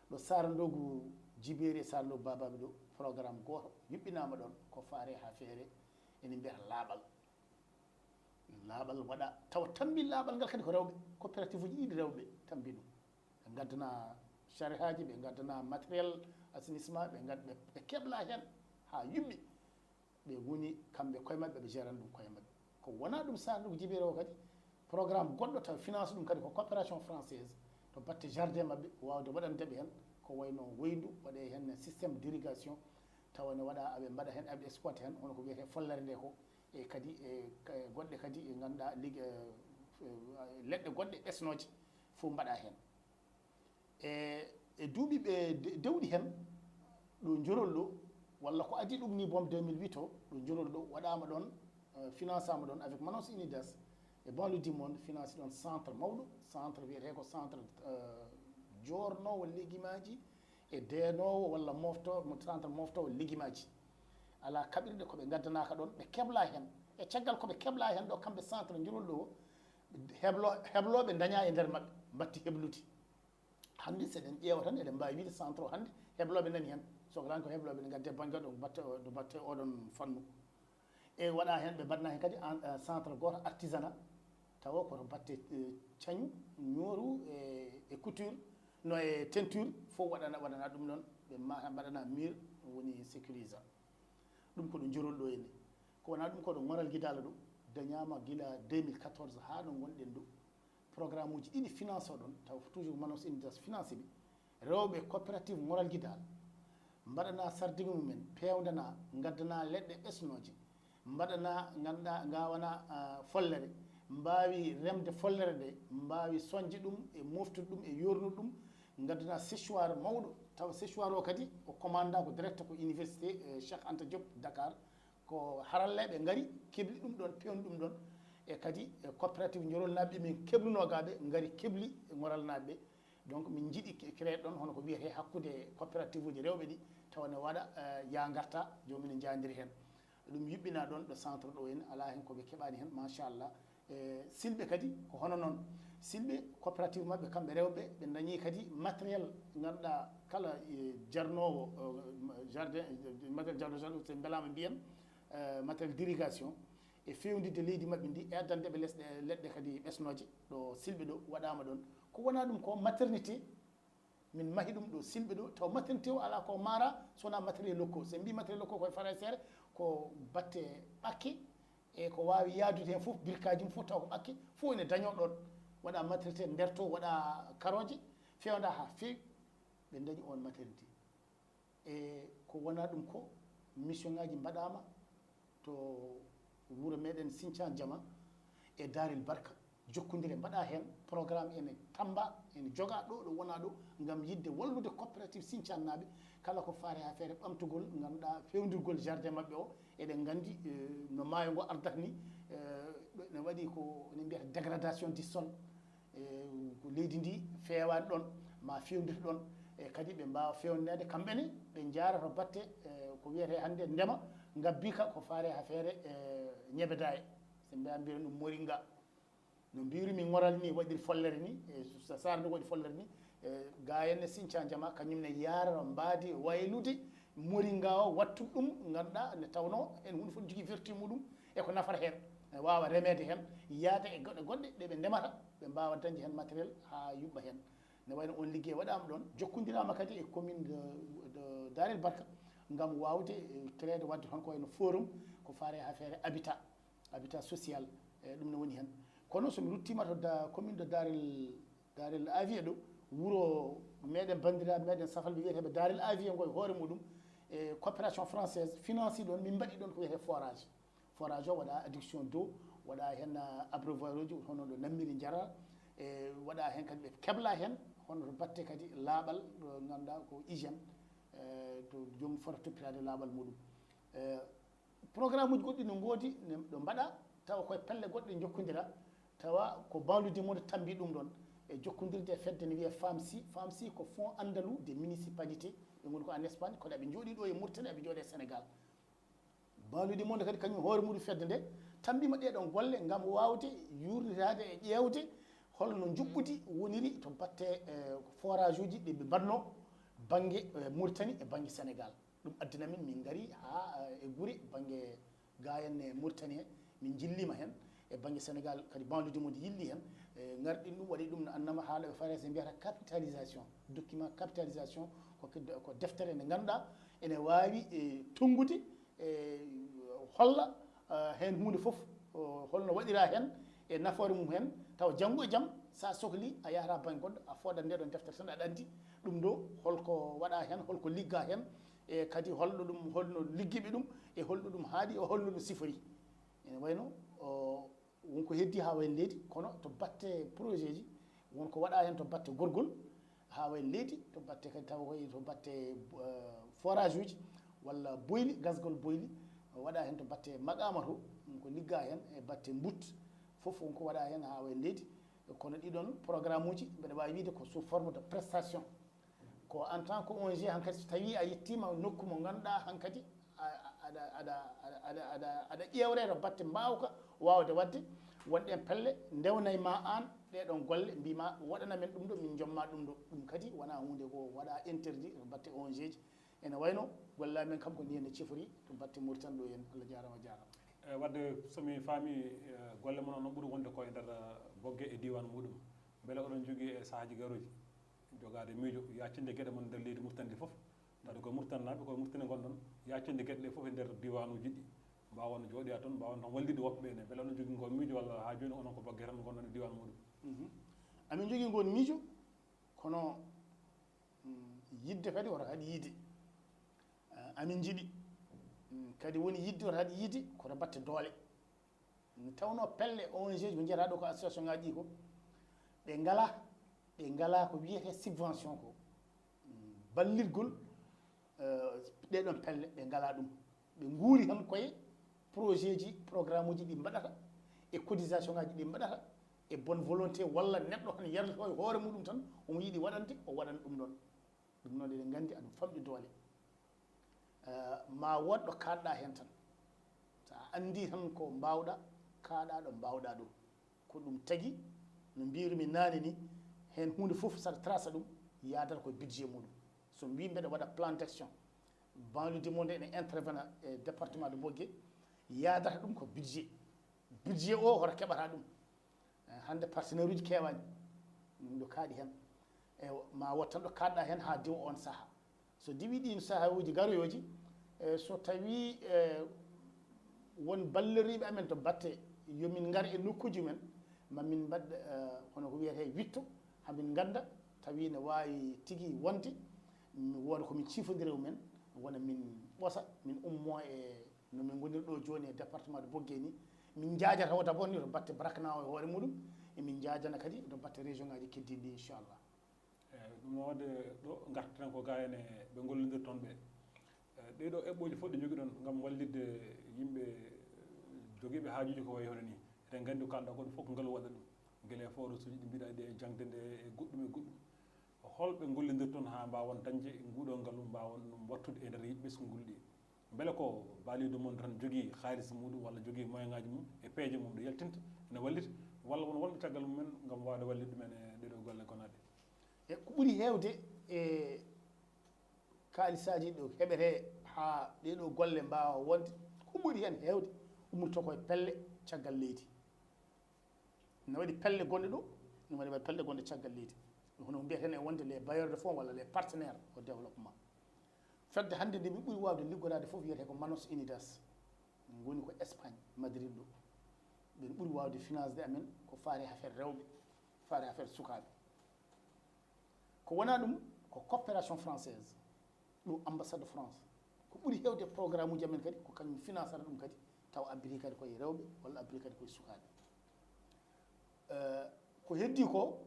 Ɗo Saara Ndoogu Jibeeri e Saara Ndoogu Baabaaɓe ɗo, programme gooto yuɓɓinaama ɗoon, ko faare haa feere, ene mbiyata laaɓal. Laaɓal waɗa, tawa tambi laaɓal ngal kadi ko rewɓe, coopérative uji ɗiɗi rewɓe tambi ɗum. Ɓe ngaddana Charihaaji, ɓe ngaddana matériel assainissement, ɓe ngad-, ɓe, ɓe kebla heen haa yuɓɓi. Ɓe ngoni kamɓe koye maɓɓe, ɓe gerana ɗum koye maɓɓe. Ko wonaa ɗum, saan ɗum jibere o kadi, programme goɗɗo taw finance ɗum kadi ko coopération française to batte jardin maɓɓe, waawde waɗande ɓe heen ko wayno woyndu, waɗe heen système d'irrigation, tawa ne waɗa, aɓe mbaɗa heen, aɓe exploité heen, hono ko wiyetee follere nde ko, e kadi e ka-, goɗɗe kadi e ngannduɗaa lig-, e, e, leɗɗe goɗɗe ɓesnooje fof mbaɗa heen. E, e duuɓi ɓe de-, dewɗi heen, ɗo Njorol ɗo, walla ko adii ɗum ni, boom deux mille huit o, ɗo Njorol ɗo waɗaama ɗoon, eh, finançaama ɗoon avec Manos Unidas e Banlieue du Monde, financé ɗoon centre mawɗo, centre wiyetee ko centre, eh, joornoowo legimaaji e deenoowo walla moofto-, mo centre mooftoowo legimaaji. Alaa kaɓirɗe ko ɓe ngaddanaaka ɗoon, ɓe kebla heen. E caggal ko ɓe kebla heen ɗo, kamɓe centre Njorol ɗo, heblo-, heblooɓe ndañaa e nder maɓɓe, mbatti heblude. Hannde, so eɗen ƴeewa tan, eɗen mbaawi wiyde centre o hannde, heblooɓe nani heen. Sokran ko heblooɓe ne ngadde bannge ɗo batte o, ɗo batte oɗon fannu. E waɗa heen, ɓe mbaɗna heen kadi en, eh, centre gooto artisanat, tawa koto batte, eh, cañu, ñooru e, e couture, no e teinture, fof waɗana, waɗana ɗum ɗoon, ɓe ma-, mbaɗana mur, woni sécurisé. Ɗum ko ɗo Njorol ɗo henne. Ko wonaa ɗum ko ɗo Ŋoral Gidaala ɗo, dañaama gila deux mille quatorze haa ɗo ngonɗen ɗo. Programme uji ɗiɗi finance o ɗoon, taw toujours Manos Unidas finance ɓe. Rewɓe coopérative Ŋoral Gidaala mbaɗana sardiŋ mumen, peewndana, ngaddana leɗɗe ɓesnooje, mbaɗana, ngannduɗaa, ngawana, ah, follere, mbaawi remde follere nde, mbaawi soñde ɗum e moftude ɗum e yoornude ɗum, ngaddana séchoir mawɗo, tawa séchoir o kadi o commanda ko direct ko université, eh, Cheikh Anta Diop Dakar, ko haralleeɓe ngari, kebli ɗum ɗoon, pewni ɗum ɗoon, e kadi, e coopérative Njorolnaaɓe ɓe min keblunoo gaa ɓe, ngari kebli e Ŋoralnaaɓe ɓe. Donc, min njiɗi ke-, créé ɗoon, hono ko wiyetee hakkunde coopérative uji rewɓe ɗi, tawa ne waɗa, eh, yaa ngarta, joomum ne njaandiri heen. Ɗum yuɓɓinaa ɗoon ɗo centre ɗo henne, alaa heen ko ɓe keɓaani heen, machallah. E Silɓe kadi ko hono noon. Silɓe, coopérative maɓɓe kamɓe rewɓe, ɓe ndañii kadi matériel, ngannduɗaa kala, e, jarnoowo, e, jardin, e, matériel jarnoowo, jardin, so mbelaama mbiyen, e, matériel d'irrigation, e feewndirde leydi maɓɓe ndi, e addande ɓe lesɗe, leɗɗe kadi ɓesnooje, ɗo Silɓe ɗo waɗaama ɗoon. Ko wonaa ɗum ko maternité, min mahi ɗum ɗo Silɓe ɗo, taw maternité o alaa ko maara, so wonaa matériel locaux. So en mbii matériel locaux koye faranseere, ko batte ɓakke, e ko waawi yaadude heen fof, birkaaji mum fof taw ko ɓakke, fof ene dañoo ɗoon. Waɗa maternité nder to, waɗa karooje, feewnda haa feewi, ɓe ndañi oon maternité. E ko wonaa ɗum ko, mission ŋaaji mbaɗaama to wuro meɗen Sinthiane Diama e Darel Barka. Jokkondire mbaɗa heen, programme ene tamba, ene joga ɗo, ɗo wona ɗo, ngam yiɗde wallude coopérative Sinthiane naaɓe, kala ko faare haa feere ɓamtugol, ngannduɗaa, fewndirgol jardin maɓɓe o. Eɗen nganndi, eh, no maayo ngo ardata ni, eh, ɗo ene waɗi ko ene mbiyata dégradation du sol. E ko leydi ndi feewaani ɗoon, ma fewndir ɗoon, e kadi ɓe mbaawa feewneede kamɓe ne, ɓe njaara to batte, e ko wiyetee hannde ndema, ngabbi ka ko faare haa feere, e ñebedaaye. So mbiya, mbiyen ɗum moringa. No mbiyru-mi ŋoral ni waɗiri follere ni, e sa-, saara ndu waɗi follere ni, e ga en ne Sinthiane Diama, kañum ne yaara mbaadi waylude moringa o, wattu ɗum, ngannduɗaa, nde tawnoo en huunde fof ne jogii vertu muɗum, e ko nafata heen, ene waawa remeede heen, yaada e goɗɗe goɗɗe ɗe ɓe ndemata, ɓe mbaawa dañde heen matériel haa yuɓɓa heen. Ne wayno oon liggey waɗaama ɗoon, jokkondiraama kadi e commune de, de Darel Barka, ngam waawde, eh, créede, waɗde tan ko wayno forum, ko faare haa feere habitat, habitat social, e ɗum ne woni heen. Kono so mi ruttiima to da-, commune de Darel, Darel Avier ɗo, wuro meɗen, banndiraaɓe meɗen safalɓe wiyeteeɓe Darel Avier ngo e hoore muɗum, e coopération française financé ɗoon, min mbaɗi ɗoon ko wiyetee forage. Forage o waɗa adduction d'eau, waɗa heen, ah, abreuvoir uji, hono ɗo Nammiri Njara, e waɗa heen kadi ɓe kebla heen, hono to batte kadi laaɓal, ɗo ngannduɗaa ko hygiène, e to joomum fota toppitaade laaɓal muɗum. E programme uji goɗɗi no ngoodi, ne ɗo mbaɗa, tawa koye pelle goɗɗe njokkondira, tawa ko Banlieue du Monde tambi ɗum ɗoon, e jokkondirde e fedde ne wiyee FAMSI. FAMSI ko Fonds Andalou des Municipalités, ɓe ngoni ko en Espagne, kono eɓe njooɗii ɗo e Mauritanie, eɓe njooɗii e Sénégal. Banlieue du Monde kadi kañum hoore muɗum fedde nde tambiima ɗee ɗoon golle ngam waawde yuurnitaade e ƴeewde holno njuɓɓudi woniri to batte, eh, forage uji ɗi ɓe mbaɗnoo bannge, eh, Mauritanie e bannge Sénégal. Ɗum addina min, min ngari haa, eh, e gure bannge ga en e Mauritanie he, min njilliima heen, e bannge Sénégal kadi, Banlieue du Monde yilli heen, E ngarɗin ɗum, waɗi ɗum no annama haala ɓe Farayse mbiyata capitalisation. Document capitalisation ko, ko deftere nde ngannduɗaa ene waawi e tonngude e holla heen huunde fof, holno waɗiraa heen e nafoore mum heen, tawa janngo e jam so a sohlii a yahata bannge goɗɗo a foodat ndee ɗoon deftere tan aɗa anndi ɗum ɗo holko waɗaa heen, holko liggaa heen, e kadi holɗo ɗum, holno liggiiɓe ɗum, e holɗo ɗum haaɗi, e holno ɗum sifori. Ene wayno o wonko heddii haa wayno leydi, kono to batte projet ji wonko waɗaa heen to batte gorgol haa wayno leydi, to batte kadi tawa koye to batte forage uji walla boyli, gasgol boyli, waɗaa heen to batte maqaama to, ko liggaa heen e batte mbut fof wonko waɗaa heen haa wayno leydi. Kono ɗiɗon programme uji mbeɗa waawi wiyde ko sous forme de prestation. Ko en tant que O N G hankadi so tawii a yettiima nokku mo ngannduɗaa hankadi aɗa aɗa aɗa aɗa aɗa ƴeewre to batte mbaawka waawde waɗde wonɗen pelle ndewnay ma aan ɗee ɗoon golle mbiima waɗana men ɗum ɗo min njomma ɗum ɗo. Ɗum kadi wonaa huunde ko waɗaa interdit to batte O N G ji. Ene wayno gollal men kam ko nii ene cifori to batte Mauritanie ɗo heen. Allah jaaraama jaaraama. E waɗde so mi faami golle mon o no ɓuri wonde ko e nder Bogge e diiwaan muɗum. Mbele oɗon njogii e sahaaji garooji jogaade miijo yaacinde geɗe mon nder leydi Mauritanie ndi fof? Tawde ko Mauritanie naaɓe, ko e Mauritanie ngonɗon, yaacinde geɗe ɗe fof e nder diiwaanuuji ɗi, mbaawon jooɗoya toon, mbaawon tan wallitde woɓɓe ɓe ne. Mbele oɗon njogii ngoo miijo walla haa jooni onon ko Bogge tan ngonɗon e diiwaan muɗum? Amin njogii ngoon miijo, kono yiɗde kadi wota haɗ yiide. Amin njiɗi kadi woni yiɗde wota haɗ yiide ko to batte doole. Nde tawnoo pelle O N G ji ko njiyata ɗo ko association ngaji ɗi ko ɓe ngalaa, ɓe ngalaa ko wiyetee subvention ko, ballirgol ɗee ɗoon pelle ɓe ngalaa ɗum. Ɓe nguuri tan koye projet ji, programme uji ɗi mbaɗata e cotisation ngaji ɗi mbaɗata e bonne volonté walla neɗɗo tan yarlito e hoore muɗum tan omo yiɗi waɗande o waɗan ɗum ɗoon. Ɗum noon eɗen nganndi aɗum famɗi doole. Ma wood ɗo kaaɗɗaa heen tan. So a anndii tan ko mbaawɗaa, kaaɗaa ɗo mbaawɗaa ɗo. Ko ɗum tagi no mbiyru-mi naane ni, heen huunde fof saɗa trasa ɗum yaadata ko budget muɗum. So mbi mbeɗa waɗa plan d'action, banlieue du monde ene intervena e département de Bogge, yaadata ɗum ko budget. Budget o hoto keɓata ɗum? Hannde partenaire uji keewaani ɗo kaaɗi heen. E ma wood tan ɗo kaaɗɗaa heen haa diwa oon sahaa. So diwii ɗiin sahaaji garoyooji, e so tawii e won balloriiɓe amen to batte yo min ngar e nokkuuji men, ma min mbaɗ e hono ko wiyetee witto, haa min ngannda tawii ne waawi tigi wonde mi wooda ko min ciifondira e mum en, wona min ɓosa, min ummoo e no min ngoniri ɗo jooni e département de Bogge ni. Min njaajata o d'abord ni to batte Brakna o e hoore muɗum, emin njaajana kadi to batte région ngaji keddiɗi ɗi inchallah. Eyi, ɗum noon waɗde ɗo ngartaten ko gaa ene ɓe ngollondirton ɓe. Eyi, ɗee ɗo eɓɓooji fof ɗe njogiɗon ngam wallitde yimɓe jogiiɓe haajuuji ko wayi hono nii. Eɗen nganndi ko kaalɗaa ko ɗum fof ko ngalu waɗa ɗum. Gila e forage uji ɗi mbiɗa ɗi e jaŋde nde e goɗɗum e goɗɗum. Holɓe ngollondirton haa mbaawon dañde nguɗo ngalu, mbaawon ɗum wattude e nder ɓesngu ngulɗi? Mbele ko banlieue du monde tan jogii haalis muɗum walla jogii moyen ngaji mum e peeje mum ɗo yaltinta ene wallita, walla won wonɓe caggal mumen ngam waawde wallitde ɗumen e ɗee ɗo golle gonaaɗe? E ko ɓuri heewde e kaalisaaji ɗo heɓetee haa ɗee ɗo golle mbaawa wonde, ko ɓuri heen heewde ummortoo ko e pelle caggal leydi. Ne waɗi pelle gonɗe ɗo, ne waɗi pelle gonɗe caggal leydi. Hono ko mbiyeten e wonde les bailleurs de fonds walla les partenaires au développement. Fedde hannde nde min ɓuri waawde liggodaade fof wiyetee ko Manos Unidas. Min ngoni ko Espagne, Madrid ɗo. Ɓen ɓuri waawde financede amen ko faari affaire rewɓe, faari affaire sukaaɓe. Ko wonaa ɗum ko coopération française, ɗo ambassade de France. Ko ɓuri heewde programme uji amen kadi ko kañum financata ɗum kadi, tawa abbiti kadi koye rewɓe walla abbiti kadi koye sukaaɓe. Eh, ko heddii ko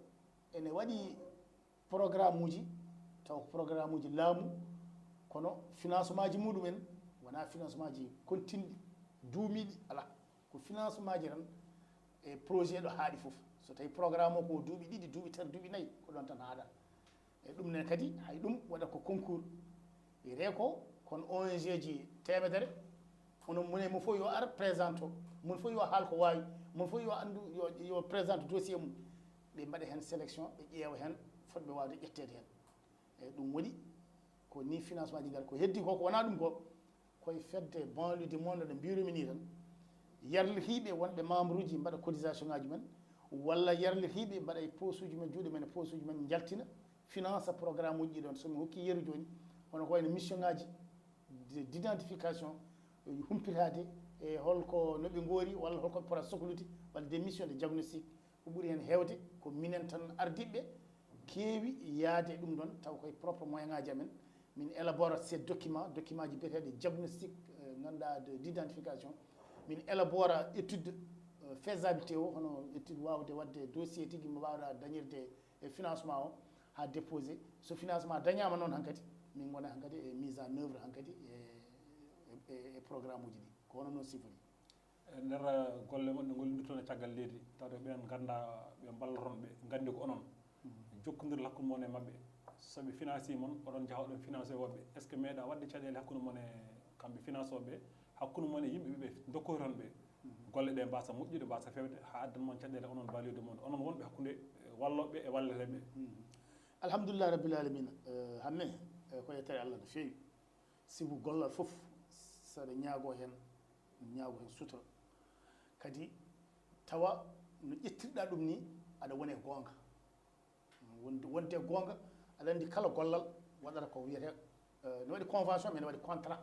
ene waɗi programme uji, taw ko programme uji laamu, kono financement ji muɗum en wonaa financement ji kontinɗi, duumiiɗi, alaa. Ko financement ji tan e projet ɗo haaɗi fof. So tawi programme o ko duuɓi ɗiɗi, duuɓi tati, duuɓi nayi, ko ɗon tan haaɗata. E ɗum nen kadi hay ɗum waɗa ko concours. Wiyetee ko kon O N G ji teemedere, onon mone mo fof yo ar présente o, mon fof yo haal ko waawi, mon fof yo anndu, yo, yo présente dossier mum. Ɓe mbaɗa heen sélection, ɓe ƴeewa heen fotɓe waawde ƴetteede heen. Eyi, ɗum waɗi ko ni financement ji ngari. Ko heddi ko, ko wonaa ɗum ko, koye fedde banlieue du monde no mbirumi ni tan, yarlitiiɓe wonɓe membre uji mbaɗa cotisation ngaji men, Walla yarlitiiɓe mbaɗa e posuuji men, juuɗe men e posuuji men, njaltina finance programme uji ɗi ɗon. So mi hokki yeru jooni, hono ko wayno mission ngaji d- d'identification, humpitaade e holko no ɓe ngoori, walla holko ɓe pota soklude, walla des missions de diagnostic. Ko ɓuri heen heewde ko minen tan ardiiɓe keewi yaade e ɗum ɗon, taw koye propre moyen ngaji amen. Min élabora ces documents, document ji biyeteeɗi diagnostic, euh, ngannduɗaa, de- d'identification. Min élabora étude, euh, faisabilité o, hono étude waawde waɗde dossier tigi mo mbaawɗa dañirde e financement o haa déposé. So financement dañaama noon hankadi, min ngona hankadi e mise en œuvre hankadi e, e, e programme uji ɗi. Ko hono noon sifori. E nder golle mon ɗe ngollidiri toon e caggal leydi, tawde ɓeen ngannda ɓe mballaton ɓe, nganndi ko onon. Jokkondiral hakkunde mon e maɓɓe, so ɓe financé mon, oɗon njaha oɗon financé woɓɓe. Est ce que meeɗa waɗde caɗeele hakkunde mon e kamɓe financooɓe, hakkunde mon e yimɓe ɓe ndokkoyton ɓe? Golle ɗe mbasa moƴƴude, mbasa fewde, haa addan mon caɗeele onon baliyoɓe mon, onon wonɓe hakkunde wallooɓe e walleteeɓe. Alhamdulillah rabbil alamina. Eh, hamme, eh, ko yettere Allah no feewi. Sibu gollal fof, saɗa ñaago heen, ñaago heen sutura. Kadi tawa no ƴettirɗa ɗum ni, aɗa wone goonga. Wonde, wonde goonga, aɗa anndi kala gollal waɗata ko wiyete, eh, ne waɗi convention, mais ne waɗi contrat.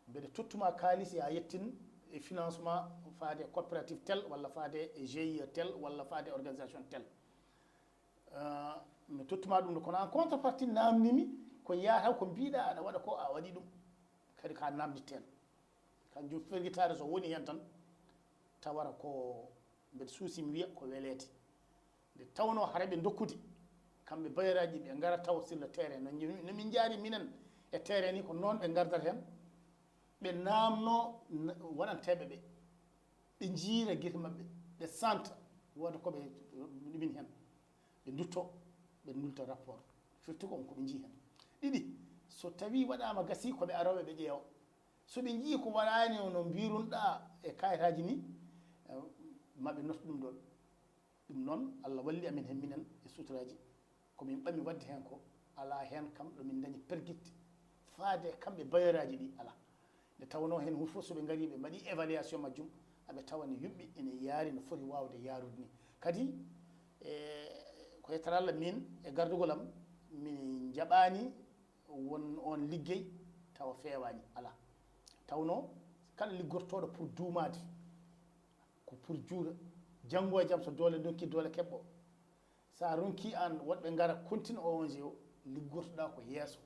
Mbeɗa tottuma kaalis, ya yettin e financement faade e coopérative tel, walla faade e G I E tel, walla faade e organisation tel. Eh, mi tottuma ɗum ɗo, kono en contrepartie namnimi ko yahata ko mbiɗa aɗa waɗa ko, a waɗi ɗum, kadi ka namditel. Kanjum fergitaare so woni heen tan, tawata ko mbeɗa suusi mi wiya ko weleede. Nde tawnoo hara ɓe ndokkude, kamɓe bayeeraaji ɓe ngara taw sur le terrain. No, no min njaari minen e terrain ni, ko noon ɓe ngardata heen, ɓe naamnoo n- waɗanteeɓe ɓe, ɓe njiira gite maɓɓe, ɓe santa wooda ko ɓe ɗumin heen. Ɓe ndutto, ɓe ndulta rapport. Firti ko on ko ɓe njii heen. Ɗiɗi, so tawii waɗaama gasii, ko ɓe arooɓe ɓe ƴeewa. So ɓe njii ko waɗaani no mbirunɗaa e kayitaaji ni, eh, maɓe nottu ɗum ɗon. Ɗum noon, Allah walli amin heen minen e suturaaji. Ko min ɓami waɗde heen ko, alaa heen kam ɗo min ndañi pergitte faade e kamɓe bayeeraaji ɗi, alaa. Nde tawnoo heen huɗo fof so ɓe ngarii ɓe mbaɗii évaluation majjum, aɓe tawa ne yuɓɓi ene yaari no foti waawde yaarude ni. Kadi, e, ko yettere Allah min e gardugol am, mi jaɓaani won oon liggey tawa feewaani, alaa. Tawnoo kala liggortooɗo pour duumaade, ko pour juuta. Janngo e jam so doole ndonki, doole keɓɓo. So a ronkii aan woɗɓe ngara continue O N G o, liggortoɗaa ko yeeso.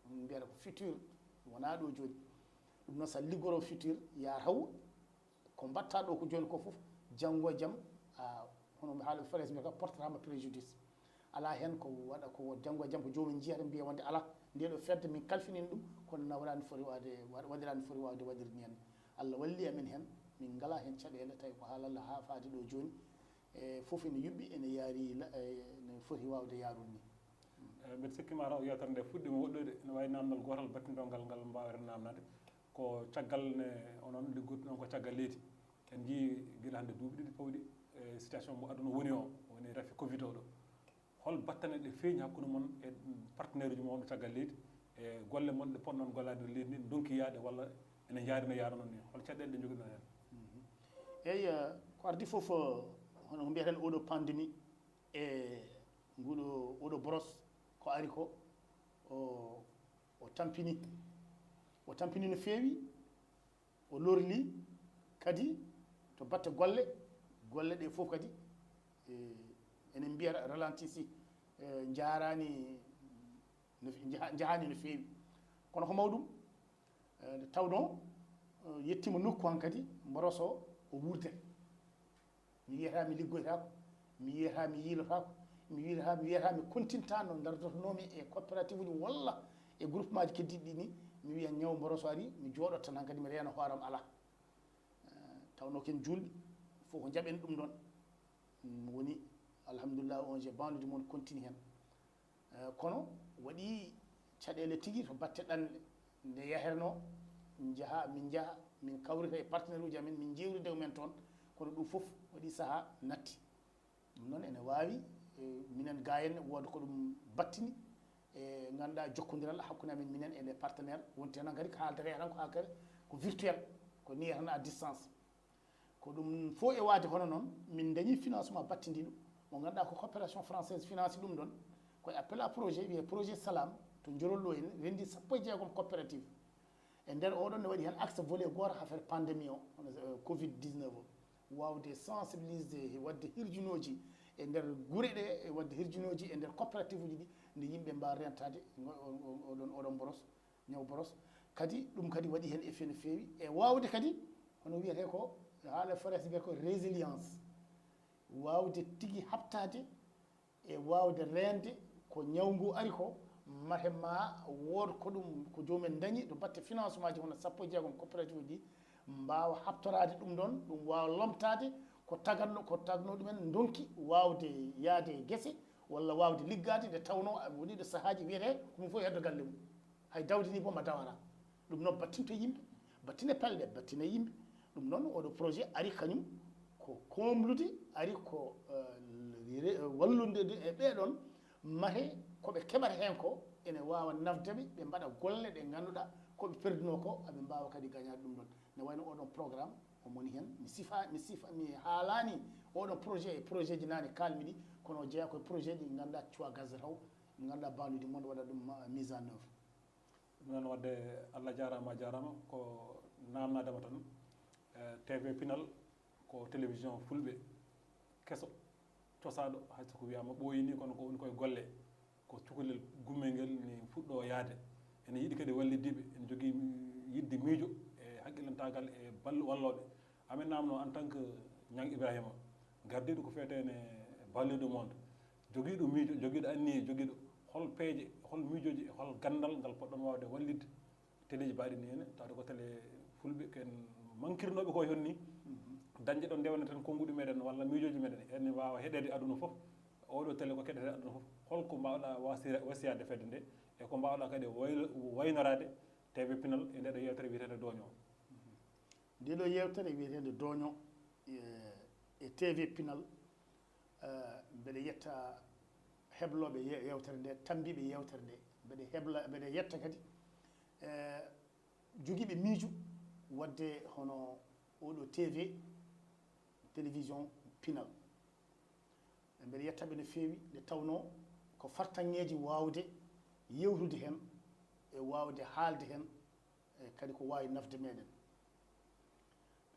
Ɗum mbiyata ko futur, wonaa ɗo jooni. Ɗum noon so a liggoro futur, yaa taw ko mbaɗtaa ɗo ko jooni ko fof, janngo e jam, a, hono mi haala Farayse mbiyata, portata ma préjudice. Alaa heen ko waɗa ko janngo e jam ko joomum jiyata mbiya wonde alaa, ndee ɗo fedde min kalfinii ɗum, kono na waɗaani foti waawde, waɗiraani foti waawde waɗirde ni heen. Allah walli amen heen, min ngalaa heen caɗeele, tawi ko haala Allah haa faade ɗo jooni. E, fof ene yuɓɓi, ene yaari la-, e, ene foti waawde yaarude ni. E, mbeɗa sikki ma taw yewtere nde fuɗɗiima woɗɗoyde, ene waawi naamndal gootal battinɗo ngal, ngal mbaaweren naamnaade. Ko caggal ne onon liggortuɗon ko caggal leydi. En njii gila hannde duuɓi ɗiɗi pawɗi, e, situation mo aduna woni o, woni rafi covid o ɗo. Hol battane ɗe feeñi hakkunde mon e partenaire uji mon ɗo caggal leydi, e golle mon ɗe ponnoon gollaade nder leydi ndi, ndonki yaade walla ene njaari no yaarunoo ni? Hol caɗeele ɗe njogiɗon heen? Eyi, eh, ko ardi fof, eh, hono ko mbiyaten oɗo pandémie e nguɗo, oɗo boros ko ari ko, o, o tampini, o tampini no feewi, o lorli kadi to batte golle, golle ɗe fof kadi, eh, enen mbiya ralentisi, eh, njaaraani no fe-, njaha-, njahaani no feewi. Kono ko mawɗum, eh, nde tawnoo, eh, yettiima nokku hankadi, mboros o, o wuurde. Mi wiyata mi liggoytaako, mi wiyata mi yiilotaako, mi wiyata, mi wiyata mi kontinta no ndardotonoomi e coopérative uji walla e groupement ji keddiiɗi ɗi ni, mi wiya ñaw mboros o ari, mi jooɗo tan hankadi mi reena hooram alaa. Eh, tawnoo ken juulɓe, fof ko njaɓen ɗum ɗon. Mm, woni, alhamdulillah, O N G Banlieue du Monde continue heen. Eh, kono waɗi caɗeele tigi to batte ɗanle. Nde yahetnoo, njaha, min njaha, min kawrita e partenaire uji amen, min njeewrida e mumen toon. Kono ɗum fof waɗi sahaa natti. Ɗum noon ene waawi, eh, minen gaa en wooda ko ɗum battini, e ngannduɗaa jokkondiral hakkunde amen minen e les partenaires. Wonti tan kadi ko haaldata tan ko haaldata ko virtuel, ko nii tan à distance. Ko ɗum fof e waade hono noon, min dañi financement battindiiɗo mo ngannduɗaa ko coopération française finance ɗum ɗoon, koye appel à projet wiyee projet Salam, to Njorol ɗo en renndi sappo e jeegom coopérative. E nder oɗon ne waɗi heen axe volet gooto affaire pandémie o, hono, euh, covid dix-neuf o, waawde sensibiliser, waɗde hirjinooji e nder gure ɗe, e waɗde hirjinooji e nder coopérative uji ɗi, nde yimɓe mbaawa rentaade oɗon, oɗon boros, ñaw boros. Kadi ɗum kadi waɗi heen effet no feewi, e waawde kadi hono wiyetee ko haala français mbiyata ko résilience, waawde tigi haɓtaade e waawde reende ko ñaw ngu ari ko, mate ma wood ko ɗum ko joomum en dañi to batte financement ji hono sappo e jeegom coopérative uji ɗi mbaawa haɓtoraade ɗum ɗoon, ɗum waawa lomtaade ko tagatno, ko tagatno ɗumen ndonki waawde yahde e gese walla waawde liggaade nde tawnoo wonii ɗo sahaaji wiyetee ko ɗum fof heddo galle mum. Hay dawde ni boom a dawara. Ɗum noon battinto yimɓe, battine pelle, battine yimɓe. Ɗum noon oɗo projet ari kañum ko koomlude, ari ko, eh, re-, wallude e ɓee ɗoon mate ko ɓe keɓata heen ko ene waawa nafde ɓe, ɓe mbaɗa golle ɗe ngannduɗaa ko ɓe perdinoo ko, aɓe mbaawa kadi gañaade ɗum ɗoon. Ne wayno oɗon programme, omo woni heen, mi sifa, mi sifa, mi haalaani oɗon projet e projet ji naane kaalmi ɗi, kono o jeyaa ko e projet ɗi ngannduɗaa cuwa gasde taw, ngannduɗaa banlieue du monde waɗa ɗum, eh, mise en œuvre. Ɗum noon waɗde Allah jaaraama, a jaaraama, ko naamnaade ma tan, eh, T V Pinal ko télévision fulɓe keso, cosaaɗo, hay so ko wiyaama ɓooyi ni, kono ko woni koye golle, ko cukalel gummel ngel ni fuɗɗo yahde. Ene yiɗi kadi wallidde ɓe, ene jogii yiɗde miijo e haqqillantaagal e ballu wallooɓe. Amin naamno en tant que Niang Ibrahima, gardiiɗo ko feeteene banlieue du monde, jogiiɗo miijo, jogiiɗo anniye, jogiiɗo hol peeje, hol miijooji, hol ganndal ngal poɗɗon waawde wallidde teleeji mbaɗi ni heen, tawde ko télé fulɓe ken mankirnooɓe ko e honni, dañde ɗo ndewnaten konnguɗi meɗen walla miijooji meɗen, ene waawa heɗeede aduna fof. Oɗo télé ko keɗete aduna fof. Holko mbaawɗa wasi-, wasiyaade fedde nde, e ko mbaawɗa kadi waylo-, waynoraade T V Pinal e ndeɗo yeewtere wiyeteende Dooño? Ndeɗo yeewtere wiyeteende Dooño e, e T V Pinal, eh, mbeɗa yetta heblooɓe ye-, yeewtere nde, tambiiɓe yeewtere nde. Mbeɗa hebla, mbeɗa yetta kadi, eh, jogiiɓe miijo waɗde hono oɗo T V, télévision Pinal. Mbeɗa yetta ɓe no feewi, nde tawnoo ko fartaŋŋeeji waawde yeewtude heen e waawde haalde heen, e kadi ko waawi nafde meɗen.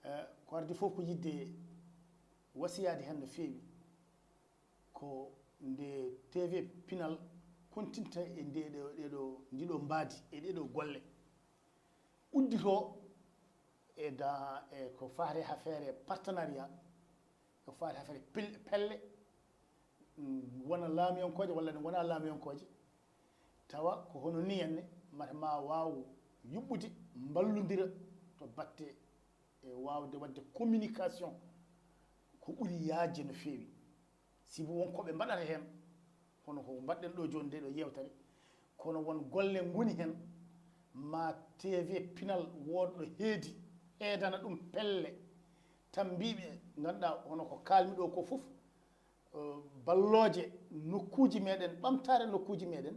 Eh, ko ardi fof ko yiɗde wasiyaade heen no feewi, ko nde T V Pinal kontinta e nde ɗo, ɗeɗo, ndiɗo mbaadi e ɗeɗo golle. Udditoo e da-, e ko faati affaire partenariat, ko faati affaire pel-, pelle, mm, wona laamiyankooje walla ne wona laamiyankooje, tawa ko hono ni henne, mata ma waaw yuɓɓude, mballondira to batte e waawde waɗde communication ko ɓuri yaajde no feewi. Sibu won ko ɓe mbaɗata heen, hono ko mbaɗɗen ɗo jooni nde ɗo yeewtere, kono won golle ngoni heen, ma T V Pinal woodɗo heedi, heedana ɗum pelle, tan mbiiɓe, ngannduɗaa hono ko kaalmi ɗo ko fof, eh, ballooje nokkuuji meɗen, ɓamtaare nokkuuji meɗen,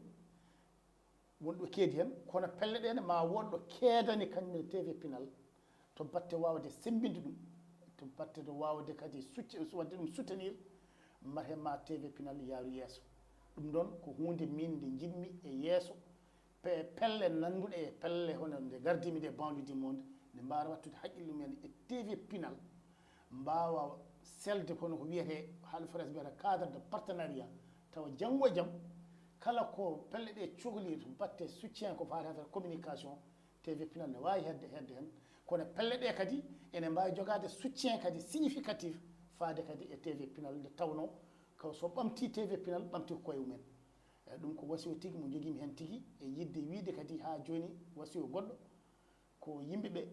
wonɗo keedi heen, kono pelle ɗe ne ma woɗɗo keedani kañum e T V Pinal to batte waawde semmbinde ɗum, to batte to waawde kadi succe-, waɗde ɗum soutenir, mate ma T V Pinal yaaru yeeso. Ɗum ɗoon ko huunde min nde njiɗmi e yeeso, pe-, pelle nannduɗe e pelle hono nde gardimi nde banlieue du monde, nde mbaara wattude haqqille mumen e T V Pinal, mbaawa selde kono ko wiyetee, haala français mbiyata cadre de partenariat, tawa janngo e jam, kala ko pelle ɗe cohli to batte soutien ko faati affaire communication, T V Pinal ne waawi hedde, hedde heen. Kono pelle ɗe kadi ene mbaawi jogaade soutien kadi significatif faade kadi e T V Pinal, nde tawnoo ko so ɓamti T V Pinal, ɓamti ko koye mumen. E ɗum ko wasiyo tigi mo njogiimi heen tigi, e yiɗde wiyde kadi haa jooni wasiyo goɗɗo, ko yimɓe ɓe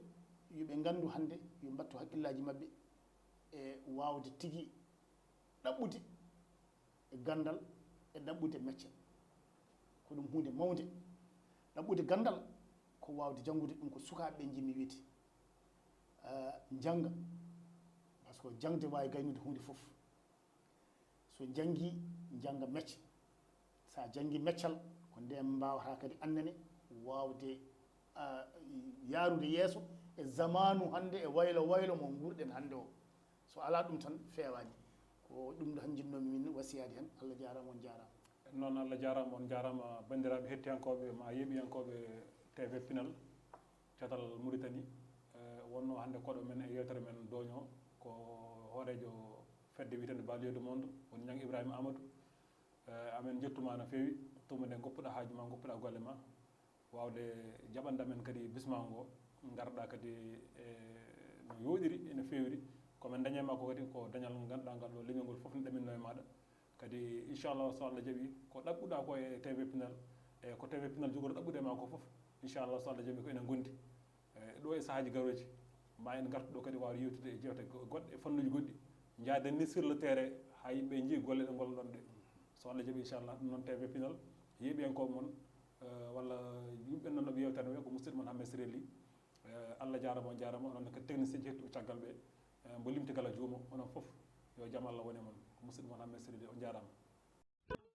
yo ɓe nganndu hannde, yo mbattu hakkillaaji maɓɓe e waawde tigi ɗaɓɓude e ganndal e ɗaɓɓude mecce. Ko ɗum huunde mawnde. Ɗaɓɓude ganndal ko waawde janngude, ɗum ko sukaaɓe ɓe njiɗmi wiyde, eh, njannga, par ce que jaŋde waawi gaynude huunde fof. So njanngi, njannga mecce. So a janngi meccal, ko nde mbaawata kadi annene waawde, ah, yaarude yeeso e zamaanu hannde, e waylo waylo mo nguurɗen hannde o. So alaa ɗum tan feewaani. Ko ɗum ɗo tan njiɗnoomi min wasiyaade heen. Allah jaaraama, on jaaraama. Noon, Allah jaaraama, on jaaraama, banndiraaɓe hettiyankooɓe ma yeeɓiyankooɓe T V Pinal, Catal Mauritanie. Eh, wonnoo hannde koɗo men e yeewtere men dooño ko hooreejo fedde wiyetende Banlieue du Monde, woni Niang Ibrahima Amadou. Eh, amen njettumaa no feewi, tuma nde ngoppuɗaa haaju ma, ngoppuɗaa golle ma, waawde jaɓande amen kadi bismaagu ngo, ngarɗaa kadi e no yooɗiri, e no feewiri. Ko men dañi e ma ko kadi ko dañal ngannduɗaa ngal ɗo leñol ngol fof ne ɗaminno e maaɗa. Kadi inchallah so Allah jaɓi ko ɗaɓɓuɗaa ko e T V Pinal, e ko T V Pinal jogori ɗaɓɓude e ma ko fof, inchallah so Allah jaɓi ko enen ngondi. E ɗo e sahaaji garooji ma en ngartu ɗo kadi waawde yewtude e jeewte go- goɗɗe e fannuuji goɗɗi. Njaaden ni sur le terrain haa yimɓe njii golle ɗe ngolloɗon ɗe. So Allah jaɓi inchallah ɗum noon T V Pinal yeeɓiyankooɓe mon, eh, walla yimɓe nanooɓe yeewtere nde ko musidɗo mon Hammet Siré Ly. Eh, Allah jaaraama, on jaaraama, onon kadi technicien ji hettuɓe caggal ɓe. Eh, mbo limti kala juuma, onon fof yo jam Allah wone mon. Ko musidɗo mon Hammet Siré Ly, on jaaraama.